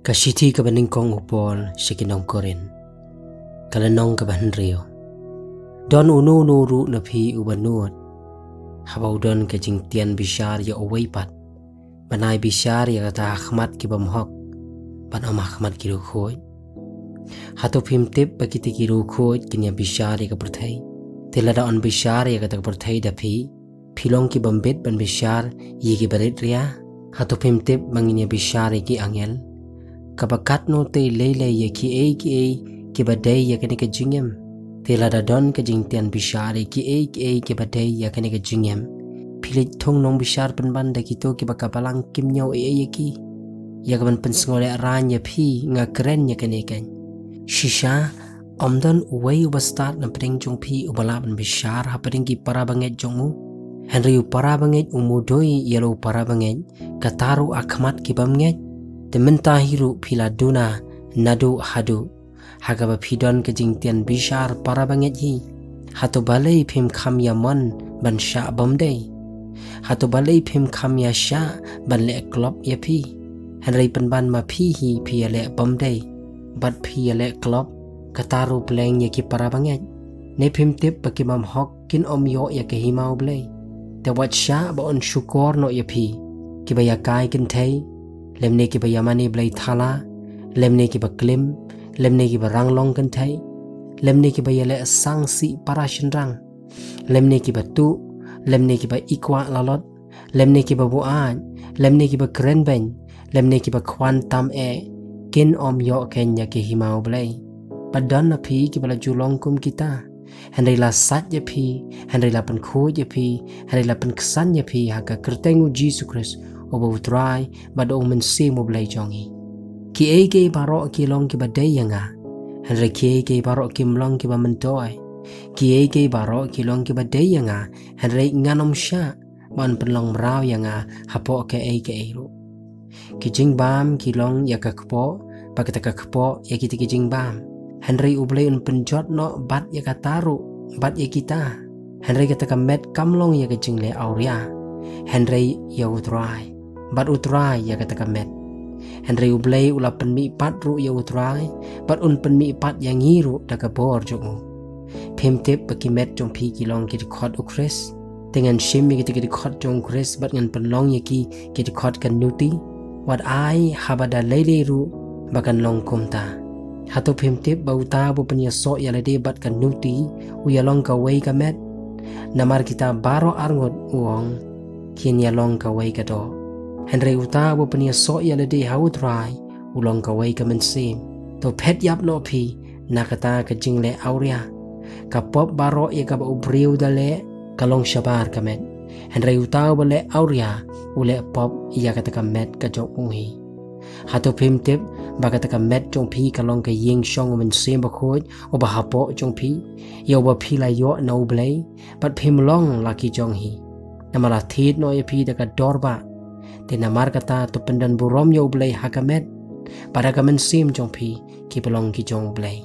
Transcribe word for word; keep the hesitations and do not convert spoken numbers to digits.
Ka shithi kaba nyngkong u Paul sha ki nong Korinth. Ka lynnong kaba hynriew. Don uno uno ruh na phi uba nud, haba u don ka jingtian bishar ïa uwei pat, ban ai bishar ïa kata ha khmat ki bymhok, ban ym ha khmat ki riewkhuid. Hato phim tip ba kita ki riewkhuid kin ïa bishar ïa ka pyrthei? Te lada yn bishar ïa kata ka pyrthei da phi, phi long ki bym bit ban bishar ïa ki barit ria? Hato phim tip ba ngin ïa bishar ïa ki angel? Kaba katno te lei lei ïa kiei kiei kiba dei ïa kane ka jingim. Te lada don ka jingtian bishar ïa kiei kiei kiba dei ïa kane ka jingim, phi leit thung nongbishar pynban da kito kiba ka balang kim ñiew ei ei ïa ki. Ïa kaban pynsngewlehrain ïa phi, nga kren ïa kane kan. Shisha, ym don uwei uba stad na pdeng jong phi uba lah ban bishar ha pdeng ki para bangeit jong u. Hynrei u para bangeit u mudui ïa la u para bangeit, kata ruh ha khmat ki bym ngeit. Te mynta hi ruh phi la duna naduh haduh, ha kaba phi don ka jingtian bishar para bangeit hi. Hato balei phim kham ïa mon ban shah bym dei? Hato balei phim kham ïa shah ban leh klop ïa phi? Hynrei pynban ma phi hi phi ïa leh bym dei, bad phi ïa leh klop, kata ruh pleng ïa ki para bangeit. Ne phim tip ba ki bymhok kin ym ïoh ïa ka hima U Blei? Te wat shah ba yn shukor noh ïa phi, kiba ïa kai kynthei, lymne kiba ïa mane blei thala, lymne kiba klim, lymne kiba ranglong kynthei, lymne kiba ïa leh sang sih para shynrang, lymne kiba tuh, lymne kiba ikwah lalot, lymne kiba buaid, lymne kiba kren beiñ, lymne kiba khwan tam eh, kin ym ïoh kein ïa ka hima U Blei. Bad don na phi kiba la ju long kum kita. Hynrei la sait ïa phi, hynrei la pynkhuid ïa phi, hynrei la pynksan ïa phi ha ka kyrteng U Jisu Khrist, uba U Trai, bad U Mynsiem U Blei jong ngi. Kiei kiei baroh ki long kiba dei ïa nga, hynrei kiei kiei baroh kim long kiba myntoi. Kiei kiei baroh ki long kiba dei ïa nga, hynrei ngan ym shah ban pynlong mraw ïa nga hapoh kaei kaei ruh. Ki jingbam ki long ïa ka kpoh, bad kata ka kpoh ïa kita ki jingbam. Hynrei U Blei un pynjot noh bad ïa kata ruh, bad ïa kita. Hynrei kata ka met kam long ïa ka jingleh awria, hynrei ïa U Trai, bad U Trai ïa kata ka met. Hynrei U Blei u la pynmih pat ruh ïa U Trai, bad un pynmih pat ïa ngi ruh da ka bor jong u. Phim tip ba ki met jong phi ki long ki dkhot U Khrist? Te ngan shim ïa kita ki dkhot jong U Khrist bad ngan pynlong ïa ki ki dkhot ka nuti? Wat ai haba da lei lei ruh ba kan long kumta. Hato phim tip ba uta uba pynïasoh ïa lade bad ka nuti u ïalong kawei ka met? Namar kita baroh arngut, u ong, kin ïalong kawei ka doh. Hynrei uta uba pynïasoh ïa lade ha U Trai u long kawei ka mynsiem. To phet ïap noh phi na kata ka jingleh awria. Ka pop baroh ïa kaba u briew u da leh ka long shabar ka met. Hynrei uta uba leh awria u leh pop ïa kata ka met ka jong u hi. Hato phim tip ba kata ka met jong phi ka long ka ïing shong U Mynsiem Bakhuid uba hapoh jong phi, ïa uba phi la ïoh na U Blei, bad phim long la ki jong hi? Namar la thied noh ïa phi da ka dor bah. Te namar kata to pyndon burom ïa U Blei ha ka met, bad ha ka mynsiem jong phi kiba long ki jong U Blei.